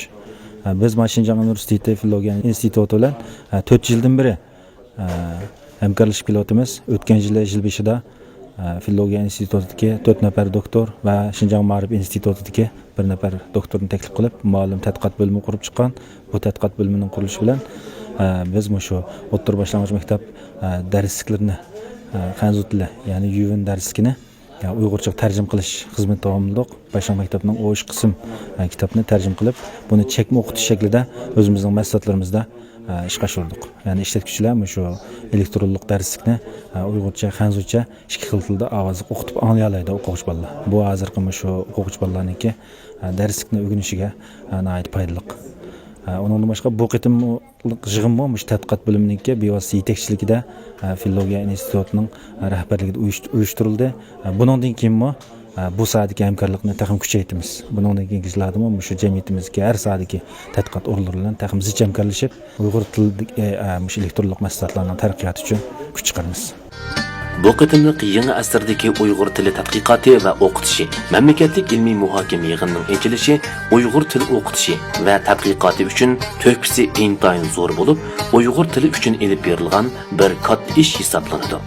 ئە، بىز مانا شىنجاڭ ئۇنىۋېرسىتېتى فىلولوگىيە ئىنستىتۇتى بىلەن، ئە، تۆت يىلدىن بېرى ئە، ھەمكارلىشىپ كېلىۋاتىمىز. ئۆتكەن يىلى، يىل بېشىدا، ئە، فىلولوگىيە ئىنستىتۇتىدىكى تۆت نەپەر دوكتور ۋە شىنجاڭ مائارىپ ئىنستىتۇتىدىكى بىر نەپەر دوكتورنى تەكلىپ قىلىپ، مۇئەللىم تەتقىقات بۆلۈمى قۇرۇپ چىققان. بۇ تەتقىقات بۆلۈمىنىڭ قۇرۇلۇشى بىلەن، ئە، بىز مۇشۇ ئوتتۇرا باشلانغۇچ مەكتەپ، ئە، دەرسلىكلىرىنى، ئە، خەنزۇ تىلى، يەنى يۈۋېن دەرسلىكىنى، يا، ئۇيغۇرچىغا تەرجىمە قىلىش خىزمىتى داۋاملىدۇق. بەشىڭ مەكتەپنىڭ ئون ئۈچ قىسىم، ئە، كىتابنى تەرجىمە قىلىپ، بۇنى چەكمە ئوقۇتۇش شەكلىدە ئۆزىمىزنىڭ مەھسۇلاتلىرىمىزدا، ئە، ئىشقا ئاشۇردۇق. يەنى ئىشلەتكۈچىلەر مۇشۇ ئېلېكترونلۇق دەرسلىكنى، ئە، ئۇيغۇرچە، خەنزۇچە ئىككى خىل تىلدا ئاۋازلىق ئوقۇتۇپ ئاڭلىيالايدۇ ئوقۇغۇچى بالىلار. بۇ ھازىرقى مۇشۇ ئوقۇغۇچى بالىلارنىڭكى، ئە، دەرسلىكنى ئۆگىنىشىگە، ئە، ناھايىتى پايدىلىق. ئە، ئۇنىڭدىن باشقا بۇ قېتىم يىغىنمۇ مۇشۇ تەتقىقات بۆلۈمىنىڭكى بىۋاسىتە يېتەكچىلىكىدە، ئە، فىلولوگىيە ئىنستىتۇتىنىڭ، ئە، رەھبەرلىكىدە ئۇيۇشت-، ئۇيۇشتۇرۇلدى. ئە، بۇنىڭدىن كېيىنمۇ، ئە، بۇ ساھەدىكى ھەمكارلىقنى تېخىمۇ كۈچەيتىمىز. بۇنىڭدىن كېيىنكى يىللاردىمۇ مۇشۇ جەمئىيىتىمىزدىكى ھەر ساھەدىكى تەتقىقات ئورۇنلىرى بىلەن تېخىمۇ زىچ ھەمكارلىشىپ، ئۇيغۇر تىلىدىكى، ئە، مۇشۇ ئېلېكترونلۇق مەھسۇلاتلارنىڭ تەرەققىياتى ئۈچۈن كۈچ چىقىرىمىز. بۇ قېتىملىق يېڭى ئەسىردىكى ئۇيغۇر تىلى تەتقىقاتى ۋە ئوقۇتۇشى مەملىكەتلىك ئىلمىي مۇھاكىمە يىغىنىنىڭ ئېچىلىشى ئۇيغۇر تىلى ئوقۇتۇشى ۋە تەتقىقاتى ئۈچۈن تۆھپىسى ئىنتايىن زور بولۇپ، ئۇيغۇر تىلى ئۈچۈن ئېلىپ بېرىلغان بىر كاتتا ئىش ھېسابلىنىدۇ.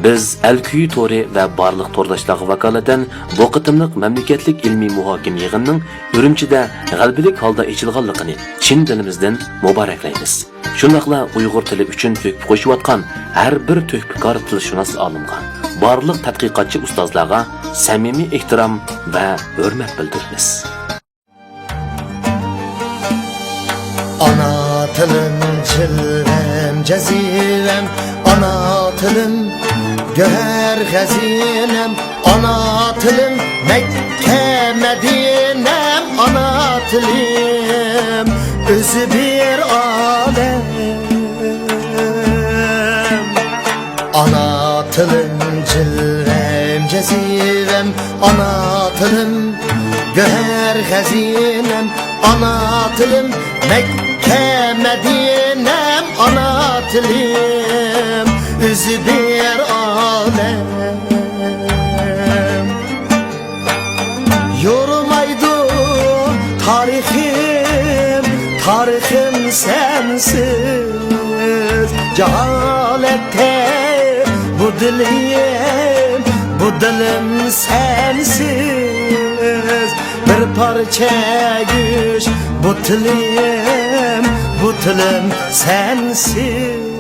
بىز ئەل كۈيى تورى ۋە بارلىق تورداشلارغا ۋاكالىتەن بۇ قېتىملىق مەملىكەتلىك ئىلمىي مۇھاكىمە يىغىنىنىڭ ئۈرۈمچىدە غەلىبىلىك ھالدا ئېچىلغانلىقىنى چىن دىلىمىزدىن مۇبارەكلەيمىز. شۇنداقلا ئۇيغۇر تىلى ئۈچۈن تۆھپە قوشۇۋاتقان ھەر بىر تۆھپىكار تىلشۇناس ئالىمغا، بارلىق تەتقىقاتچى ئۇستازلارغا سەمىمىي ئېھتىرام ۋە ھۆرمەت بىلدۈرىمىز. ئانا تىلىم جىلۋەم، جەزىرەم، ئانا تىلىم گۆھەر خەزىنەم، ئانا تىلىم مەككە مەدىنەم، ئانا تىلىم ئۆزى بىر ئالەم. ئانا تىلىم جىلۋەم، جەزىرەم، ئانا تىلىم گۆھەر خەزىنەم، ئانا تىلىم مەككە مەدىنەم، ئانا تىلىم ئۆزى بىر ئالەم. يورۇمايدۇ تارىخىم، تارىخىم سەنسىز. جاھالەتتە بۇ دىلىم، بۇ دىلىم سەنسىز. بىر پارچە گۆش بۇ تىلىم، بۇ تىلىم سەنسىز.